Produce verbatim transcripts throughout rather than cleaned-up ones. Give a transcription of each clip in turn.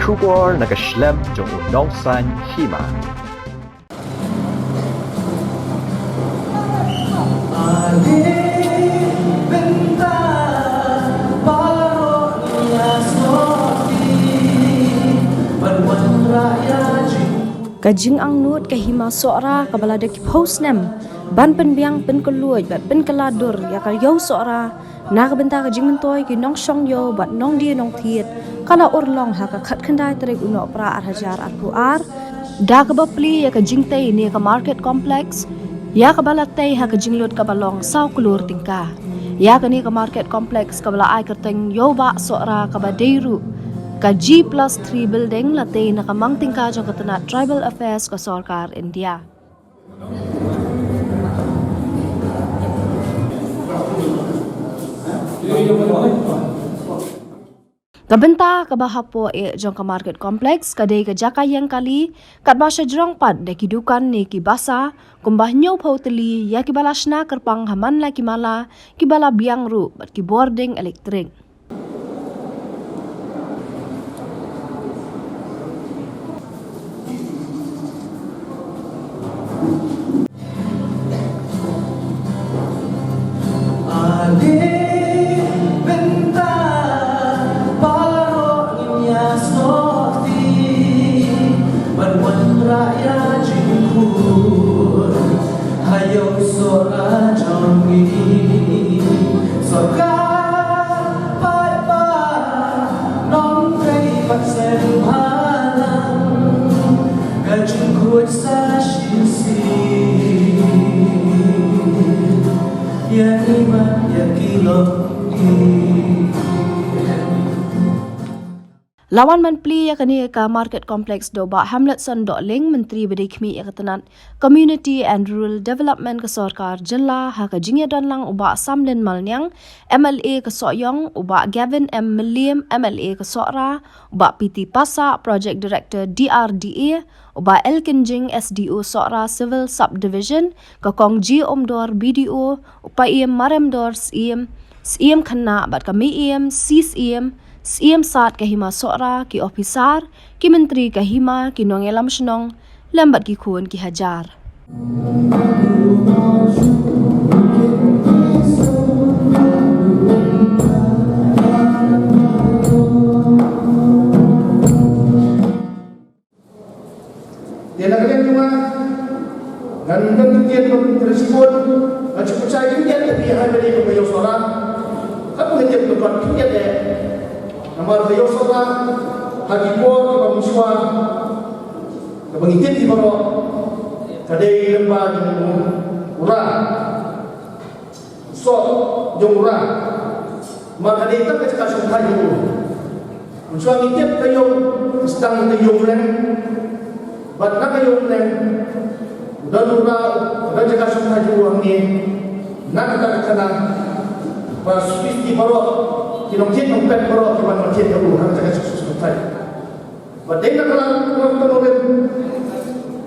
Khubor na ka shlem jong u nongsan hima. Ka jingangnud ka hima Sohra kaba la da ki phew snem ban pynbiang, pynkylluid bad pynkylla dur ïa ka ïew Sohra na ka bynta ka jingmyntoi ki nongshong ïew bad nongdie nongthied ka la urlong ha ka khatkhyndai tarik u Nohprah ar hajar arphew ar da kaba plie ïa ka jingtei ne ka market complex ïa kaba la tei ha ka jinglut kaba long saw klur tyngka. Ïa kane ka market complex kaba la ai kyrteng Ïewbah Sohra kaba dei ruh ka G plus three building la tei na ka mang tyngka jong ka tnat Tribal Affairs ka sorkar India. Ka bynta kaba hapoh eh jong ka market complex ka dei ka jaka ïeng kali katba sha jrong pat da ki dukan ne ki basa kumba hynñiewphew tylli ïa kiba la shna kyrpang ha man la ki mala, kiba la biang ruh bad ki bording elektrik. La wan ban plie ïa kane ka market complex da u Bah Hamletson Dohling, Myntri ba dei khmih ïa ka tnat Community and Rural Development ka sorkar jylla, ha ka jingïadon lang u Bah Samlin Malniang, M L A ka Sohiong, u Bah Gavin M Mylliem, M L A ka Sohra, u Bah P T Passah, Project Director D R D A, u Bah L Kynjing, S D O Sohra Civil Subdivision, ka Kong G Umdor, B D O, u Paiem Maremdor, Syiem, Syiem Khynnah bad ka Mei Iem, C Syiem, Syiem Sad ka Hima Sohra, ki ophisar, ki myntri ka hima, ki nongïalam shnong lem bad ki khun ki hajar. Te na ka liang jong nga, ngan ym don kyntien ban kren shibun, ngan shu pynshai khyndiat ïa phi ha kane ka ïew Sohra. Haba nga tip ba don khyndiat eh, namar ka ïew Sohra ha ki por kiba mynshuwa, kaba ngi tip hi baroh, ka dei lyngba jong u Rah. Soh jong u Rah. Namar ka dei tang ka jaka shongthait jong u. Mynshuwa ngi tip ka ïew, ka sdang ka ïew Mleng. Bad na ka ïew Mleng, u don u Rah, u don jaka shongthait jong u hangne. Na kata ka khana ba shu peit baroh ki nongthied nongpet baroh ki ban thied ïa u ha ka jaka shongthait. Ba dei na ka liang ka nongrim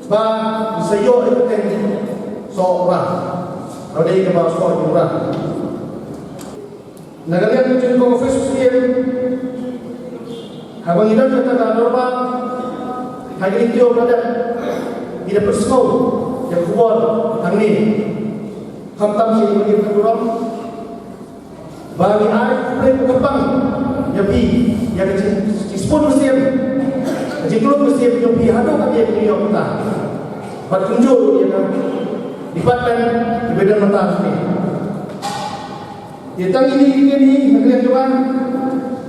ba sa ïoh ïa ka kyrteng Sohra. Ba dei kaba Soh jong u Rah. Na ka liang ka jong ka office Syiem, haba ngi don kata ka dorbar ha kine ki taïew ba la dep, ngi da pynsngew ïa ka khubor hangne. Khamtam sha ki ba ngi pynduh ba ngi ai khublei kyrpang ïa phi, ïa ka jing, jingsbun mynsiem, ka jingkloi mynsiem jong phi haduh katei ka jingïoh mynta. Bad kumjuh ruh ïa ka department kiba don mynta hangne. Ïa tang ine i kynti na ka liang jong nga,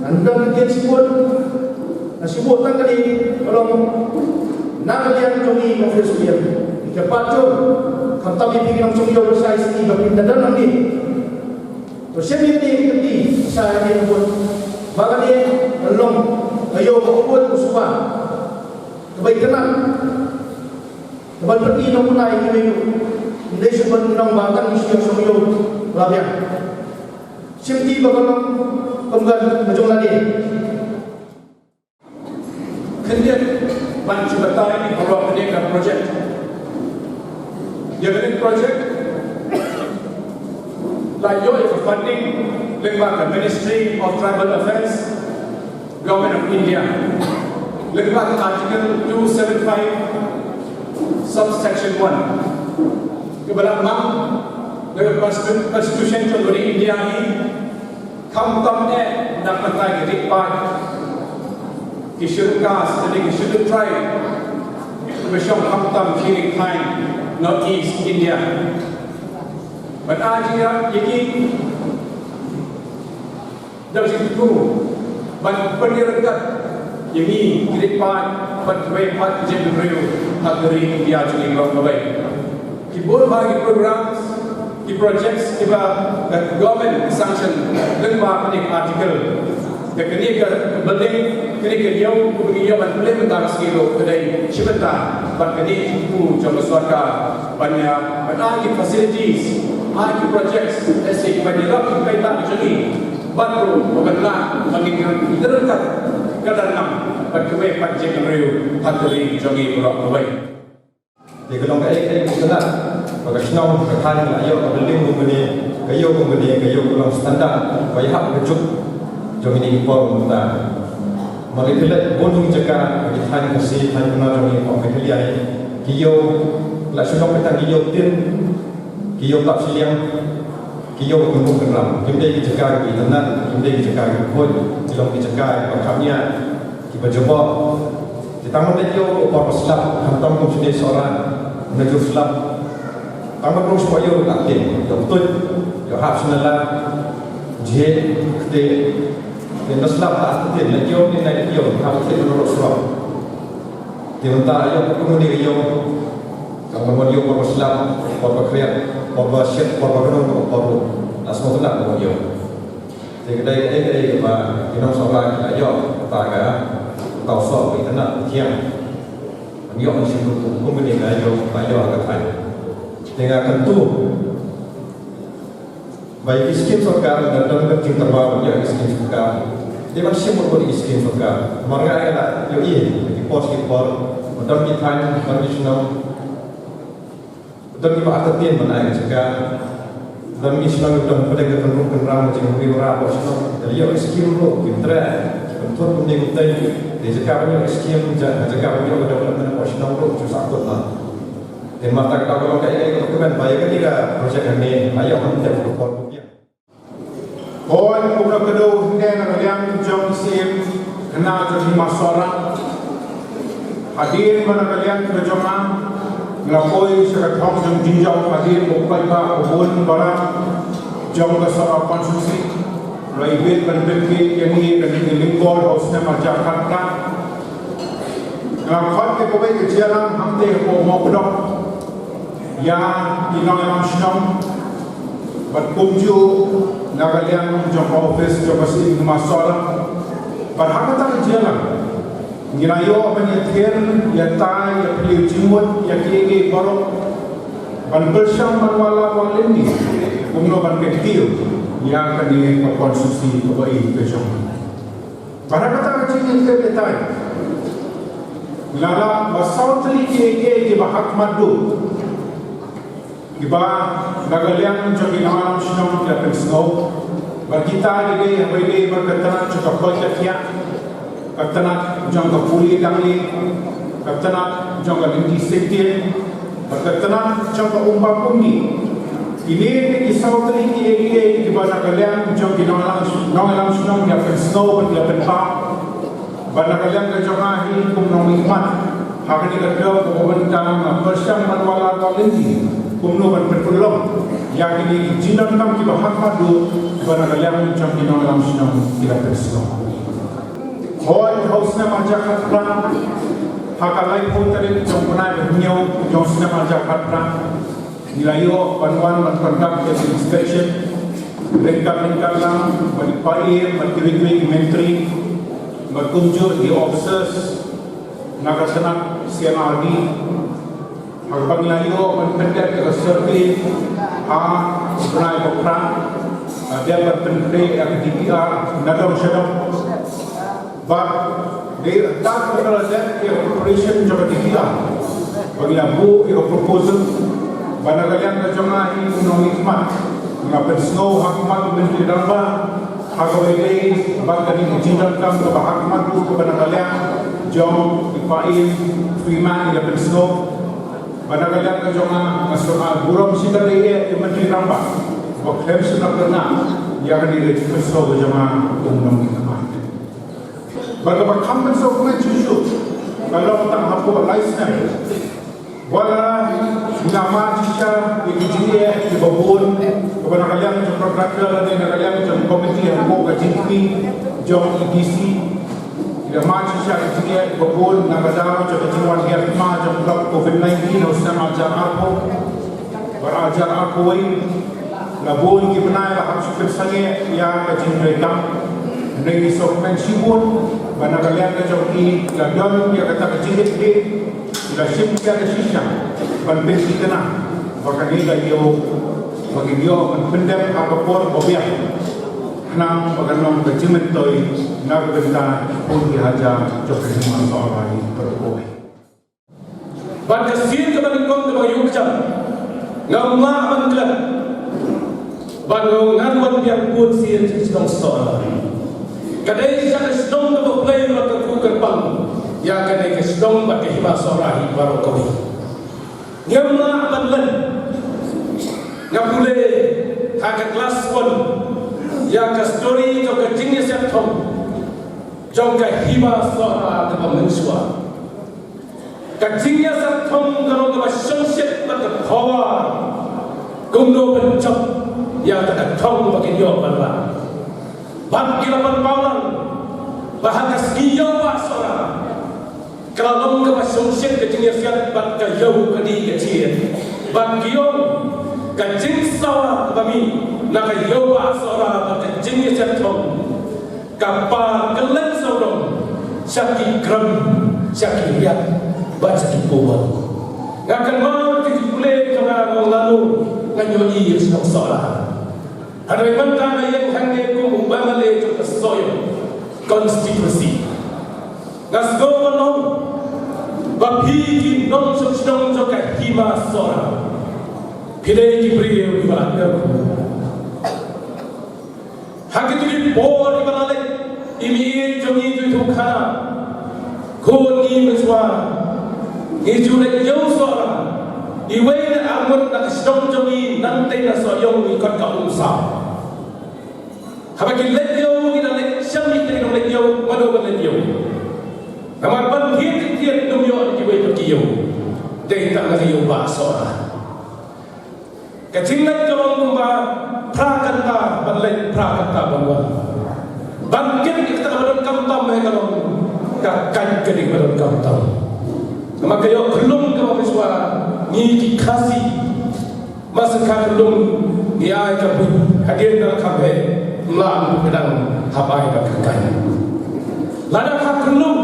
ngan don kyntien shibun, nga shu buh tang kane ka long na ka liang jong i office Syiem. Ïa ka pat jong, khamtam ïa phi ki nongshong ïew ba shai sngi ba phin da don hangne. To shim ïa kane ka kti, shai hangne ka mut ba kane ka long ka ïew ba u bud u suba kaba itynnad, kaba pyni nongpynïaid ïa kiwei ruh. Ym dei shuh ban nang ba tang shu ïa shong ïew la biang. Shim kti ba ka long kum ka jong lade. Khyndiat ban shu batai ïa ka project. Ïa kane ka project la ïoh ïa ka funding lyngba ka Ministry of Tribal Affairs, Government of India. Lyngba Article two seven five, subsection one, kaba la mang na ka Constitu- Constitution jong ka ri India hi, khamtam eh na ka bynta ki ri paid, ki Scheduled Caste, ki Scheduled Tribe, kaba shong khamtam ki ri thaiñ North East India. Bad ai jingïarap ïa ki da ka jingthmu ban pynïaryngkat ïa ngi ki ri paid bad kiwei pat ki jaitbynriew ha ka ri India jong ngi baroh kawei. Ki bun bha ki programs, ki projects kiba ka government ka sanction lyngba kane ka article. Te kane ka building, kane ka ïew kaba ngi ïoh ban plie mynta ka sngi ruh ka dei shi bynta bad kane ka jingthmu jong ka sorkar ban ïa, ban ai ki facilities, ai ki projects, lehse kiba ïarap ïa ki paidbah jong ngi. Bad ruh ba kan lah ban ïa ki ryngkat ka dang nang bad kiwei pat ki jaitbynriew ha ka ri jong ngi baroh kawei. Te ka long kaei kaei kaba itynnad ba ka shnong ka thaiñ la ïoh ka building kum kane, ka ïew kum kane, ka ïew ka long standard ba ïahap ka juk jong kine ki por mynta. Mar ïa ki leit bun ki jaka ki thaiñ Khasi, thaiñ Pnar jong ngi, kum Meghalaya, ki ïew la shu long tang ki ïew tin, ki ïew tap shiliang, ki ïew kynrum kynram. Kim dei ki jaka kiba itynnad, kim dei ki jaka kiba khuid, ki long ki jaka kiba kham ñiah, kiba jaboh. Te tang ban leit ïew ruh por ba slap, khamtam kum shu dei Sohra, na jur slap. Tang ban rung shu ïew ruh la tieng, ïew tuid, ïew hap sha nala, jhieh, ktieh. Te na slap la tieng, leit ïew ne leit ïew, hap tieng ruh surok. Te mynta ïew kum kane ka ïew, tang ban wan ïew por ba slap, por ba khriat, por ba shit, por ba kynnoh, por ruh la sngewtynnat ban wan ïew. Te ka dei kaei kaei kaba ki nong Sohra ki la ïoh, kata ka, kata u soh ba itynnad ba thiang. Ban ïoh ban shim ruh kum kane ka ïew, ka ïew ha ka thaiñ. Te nga kyntu ba ïa ki skim sorkar, nga don ka jingtyrwa ban ïoh ïa ki skim sorkar. Te ban shim ruh ïa ki skim sorkar. Namar nga nga la ïohi ïa ki por ki por, ban don ki thaiñ, ban don ki shnong, don kiba artatien ban ai ka jaka. Don ki shnong kiba don pdeng ka kynrum kynram, ka jingrwai rwai hapoh shnong. Te ïoh ki skim ruh kim treh, ki pynthut kumne kumtei. Te jaka ban ïoh ki skim, ja-, jaka ban ïoh ka development hapoh shnong ruh ju sah kut noh. Te mynta ka daw ka long kaei kaei kaba kmen ba ïa kane ka project hangne la ïoh ban tep ka por. Hooid, kumno kdew hynne na ka liang jong i Syiem khynnah jong i Hima Sohra. Hadien ba na ka liang ka jong nga, nga la poi sha ka thong jong jingjop hadien ba u paidbah u bun baroh jong ka Sohra constituency u la ibit ban pynkit ïa ngi kane ka lingkor ha u snem ar hajar khatphra. Nga la khot ïa kawei ka jingïalang hangtei hapoh Mawkdok ïa ki nongïalam shnong bad kumjuh na ka liang jong ka office jong ka Syiem Hima Sohra. Bad ha kata ka jingïalang ngi la ïoh ban ïathir, ïatai, ïaphylliew jingmut ïa kiei kiei baroh ban pyrshang ban wallam wallam kumno ban kyntiew ïa kane ka constituency kaba ïeit ka jong ngi. Bad ha kata ka jingïathir ïatai ngi la lap ba saw tylli kiei kiei kiba ha khmat duh kiba na ka liang jong ki nongïalam shnong ki la pynsngew. Bad kita ki dei, haba ïadei bad ka tnat jong ka poi ka thiah, ka tnat jong ka pule dangle, ka tnat jong ka lynti saitien, bad ka tnat jong ka umbam umdih. Kine ki dei ki saw tylli kiei kiei kiba na ka liang jong ki nongïalam, nongïalam shnong ki la pynsngew bad ki la pynpaw. Bad na ka liang ka jong nga hi kum u nongmihkhmat ha kane ka dong kaba mynta nga pyrshang ban wallam wallam kumno ban pynpulong ïa kine ki jingdonkam kiba ha khmat duh kiba na ka liang jong ki nongïalam shnong ki la pynsngew. Hooid, ha u snem ar hajar khatphra, ha ka laiphew tarik jong u bnai ba hynñiew jong u snem ar hajar khatphra, ngi la ïoh ban wan ban conduct ïa ka inspection ryngkat ryngkat lang bad i Bah E M bad kiwei kiwei ki myntri bad kumjuh ki officers na ka tnat C and R D. Ha kaba ngi la ïoh ban pyndep ïa ka survey ha u bnai ba phra, dep ban pynkhreh ïa ka D P R na dong sha dong. Bad dei da kaba la dep ïa ka preparation jong ka D P R ba ngi la buh ïa ka proposal. Bad na ka liang ka jong nga hi kum u nongmihkhmat, nga pynsngew ha khmat u Myntri Rangbah ha kaba ïadei bad kane ka jingdonkam kaba ha khmat duh kaba na ka liang Jong i Bah Im Freeman i la pynsngew ba na ka liang ka jong nga nga sngewburom shikatdei ïa i Myntri Rangbah ba khlem sngewbha ïa kane ka jingpynsngew ka jong nga kum u nongmihkhmat. Bad kaba kham pynsngewkmen shuh shuh ka long tang hapoh lai snem. Wat la nga mad shisha ïa ki jingeh kiba bun kaba na ka liang jong contractor lane na ka liang jong komiti hapoh ka jingkti jong i D C. Ki la mad shisha ki jingeh kiba bun na ka daw jong ka jingwan ïaid ma jong ka covid nineteen ha u snem ar hajar arphew bad ar hajar arphew wei. La bun ki bnai la hap shu pynsangeh ïa ka jingtrei kam. Hynrei ngi sngewkmen shibun ba na ka liang ka jong ki la don ïa kata ka jingïeit, ki la shim ïa ka shisha ban pynthikna ba kane ka ïew ba kin ïoh ban pyndep ha ka por ba biang. Khnang ba kan long ka jingmyntoi na ka bynta ki khun ki hajar jong ka Hima Sohra hi baroh kawei. Bad ka sien kaba nyngkong kaba ïoh kjam ngam lah ban klet. Bad nga ngan wan biang bun sien sha shnong Sohra. Ka dei sha ka shnong kaba pynlong ka ku kyrpang ïa kane ka shnong bad ka Hima Sohra hi baroh kawei. Ngam lah ban len. Nga pule ha ka klas one ïa ka story jong ka jingïasiat thong jong ka Hima Sohra kaba mynshuwa. Ka jingïasiat thong ka long kaba shongshit bad ka power. Kumno ban jop ïa kata ka thong ba kin ïoh ban rah. Bad ki la pynpaw lang ba ha ka sngi ïew Bah Sohra ka la long kaba shongshit ka jingïasiat bad ka ïew ka dih ka jied. Bad ki ong ka jingsawa kaba mih na ka ïew Bah Sohra bad ka jingïasiat thong ka par kylleng sawdong sha ki kren, sha ki riat bad sha ki pubor. Nga kynmaw ki jingpule jong nga, nga ong lano ngan ïohi ïa ka shnong Sohra. Hynrei mynta nga ïeng hangne kum u M L A jong ka Sohiong constituency. Nga sngew ban ong ba phi ki nongshong shnong jong ka Hima Sohra, phi dei ki briew kiba la kyrkhu. Ha kito ki por kiba la leit, i mei jong ngi, i Tungkhana, khun ngi mynshuwa, ngi ju leit ïew Sohra. Iwei na arngut na ka shnong jong ngi nangtei na Sohiong ngi khot ka Umsaw. Haba ki leit ïew ngi la leit shem, ngi te ngi leit ïew, mano ban leit ïew? Namar ban thied thied ym ïoh na kiwei pat ki ïew. Dei tang na ka ïew Bah Sohra. Ka jingleit ka long kumba phra kynta ban leit, phra kynta ban wan. Ban kit ïa kata kaba donkam tam eh ka long ka kait ka dei kaba donkam tam. Namar ka ïoh khyllung kaba mynshuwa ngi ki Khasi. Mar shu kha khyllung ngi ai ka buit hadien ba la kham heh, mla buit ka dang hap ai ba ka kait. Lada kha khyllung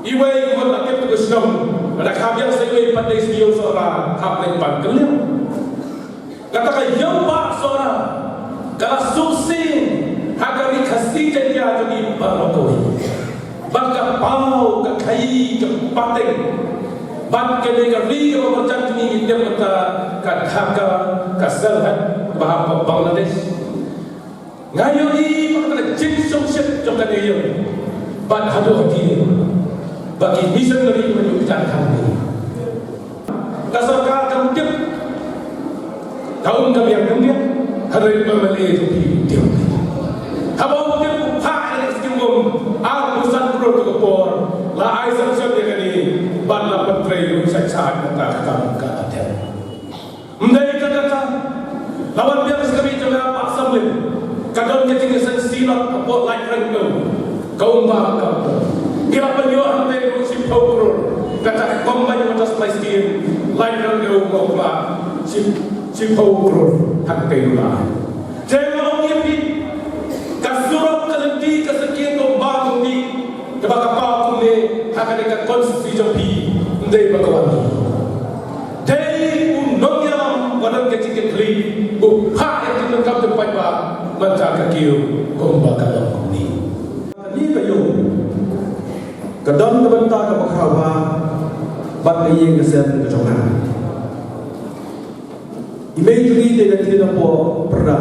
iwei i wat la kit ka shnong, lada kha biang sa iwei pat dei shu ïew Sohra hap leit ban kylliang. Kata ka ïew Bah Sohra ka la suk sing ha ka ri Khasi Jaiñtia jong ngi baroh kawei. Bad ka paw, ka khaii, ka pateng. Bad kane ka ri kaba marjan jong ngi ngi tip mynta ka Dhaka, ka Sylhet, ba ha Bangladesh. Nga ïohi ba ka jingsngewsih jong kane ka ïew. Bad haduh kine ba ki missionary ba ïoh jan hangne. Ka sorkar kam tip. Ka um ka biang kam biang. Hynrei ba ma lei jong phi tip. Haba u tip u phah ïa ka skim bym arphew san klur ka por. La ai sanction ïa kane bad la pyntrei ruh sha sha kata ka kam ka attempt. Ym dei tang kata, la wan biang sa ka miet jong nga Bah Samlim, ka don ka jingïaseng synod hapoh Laitryngew, ka um ba ka. Ngi la pynïoh hangtei ruh shiphew klur, kata ka combined water supply scheme, Laitryngew, Mawkmar, shi, shiphew klur hangtei ruh la. Te nga ong ïa phi, ka surok, ka lynti, ka syrkhei, ka um ba ka um dih, kaba ka paw kumne ha kane ka constituency jong phi, ym dei ba ka wan. Dei u nongïalam ba don ka jingkitkhlieh u phah ïa ka jingdonkam jong paidbah mynta ka kiew kumba ka long kumne. Kane ka ïew ka don ka bynta kaba khraw bha bad ka ïing ka sem ka jong nga. I mei jong ngi te ka thied hapoh Pyrda.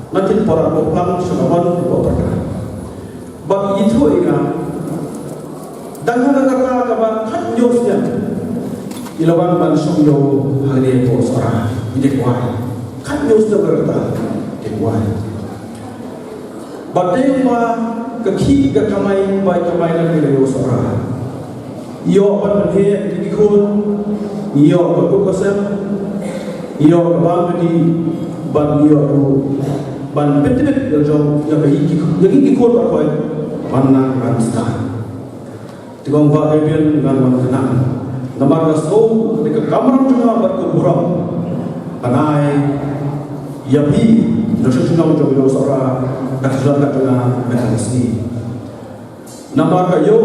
Nga thied Pyrda, Pyrda sha Nabon hapoh Pyrda. Bad i ithuh ïa nga Tang ha ka rta kaba khathynñiew snem ki la wan ban shong ïew hangne hapoh Sohra, ki dei kwai. Khathynñiew snem ka rta, ki dei kwai. Bad dei ba ka khih ka kamai ba kamai na ki la ïew Sohra. Ïoh ban pynheh ïa ki khun, ïoh ka kut ka sem, ïoh ka bam ka dih, ban ïoh ruh ban pyntbit ïa jong ïa ki, ïa ki khun baroh ban nang ban stad. Te kong Bah Gabriel ngan wan kynang. Namar ka sngewbha ka kamram jong nga bad ka burom ban ai ïa phi na shnong jong ïew Sohra, ka shnong ka jong nga mynta ka sngi. Namar ka ïew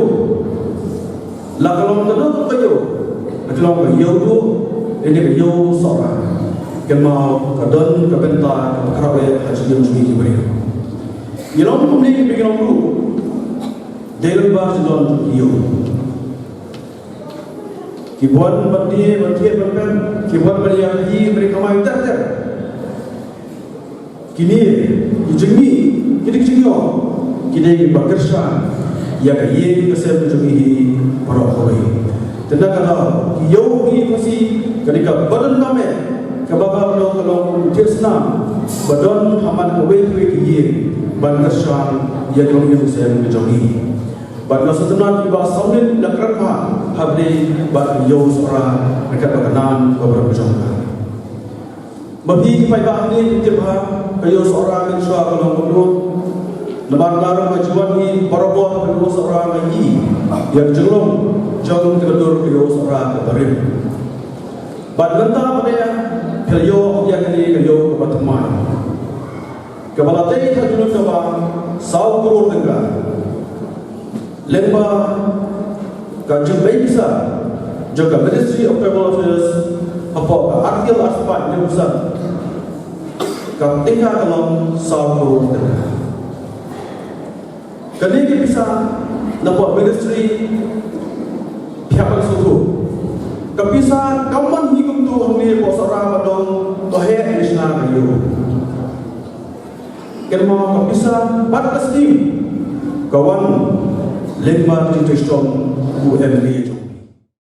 la ka long ka dok ka ïew, la ka long ka ïew duk, ïa ka ïew Sohra. Kynmaw ka don ka bynta ka bakhraw eh ha jingim jong ngi ki briew. Ngi long kumne ki briew ngi long ruh. Dei lyngba jingdon jong ki ïew. Ki buan ban die ban thied ban pep, ki buan ban ïa ki mari kamai ter ter. Kine ki jingmih, kine ki jingïoh, kine ki ba kyrshan ïa ka ïing ka sem jong ngi hi baroh kawei. Te na ka daw ki ïew ngi pusi ka dei ka ba donkam eh, kaba ka long ka long thied snam ba don ha man kawei kawei ka ïing ban kyrshan ïa ka ïing ka sem jong ngi. Bad nga sngewtynnat ba sawnit la kren bha ha bynta bad ïew Sohra na ka ba ka nam ka ba jong ka. Ba phi ki paidbah hangne phi tip bha ka ïew Sohra mynshuwa ka long kumno. Namar nga ruh nga ju wan hi barabor ha ka ïew Sohra, nga ïohi ïa ka jinglong jong ka dur ka ïew Sohra ka barim. Bad mynta ba dei phi la ïoh ïa kane ka ïew kaba thymmai, kaba la tei ha ka jinglut kaba saw klur tyngka. Lyngba ka jingbei pisa jong ka Ministry of Tribal Affairs hapoh ka Article arspah hynñiewphew san, ka tyngka ka long saw klur tyngka. Kane ka pisa napoh Ministry phi hap ban sngewthuh, ka pisa kam man hi kumto hangne hapoh Sohra ba dang to heh ne shna ka ïew. Kynmaw ka pisa bad ka skim ka wan lyngba ka jingtrei shitom u MLA.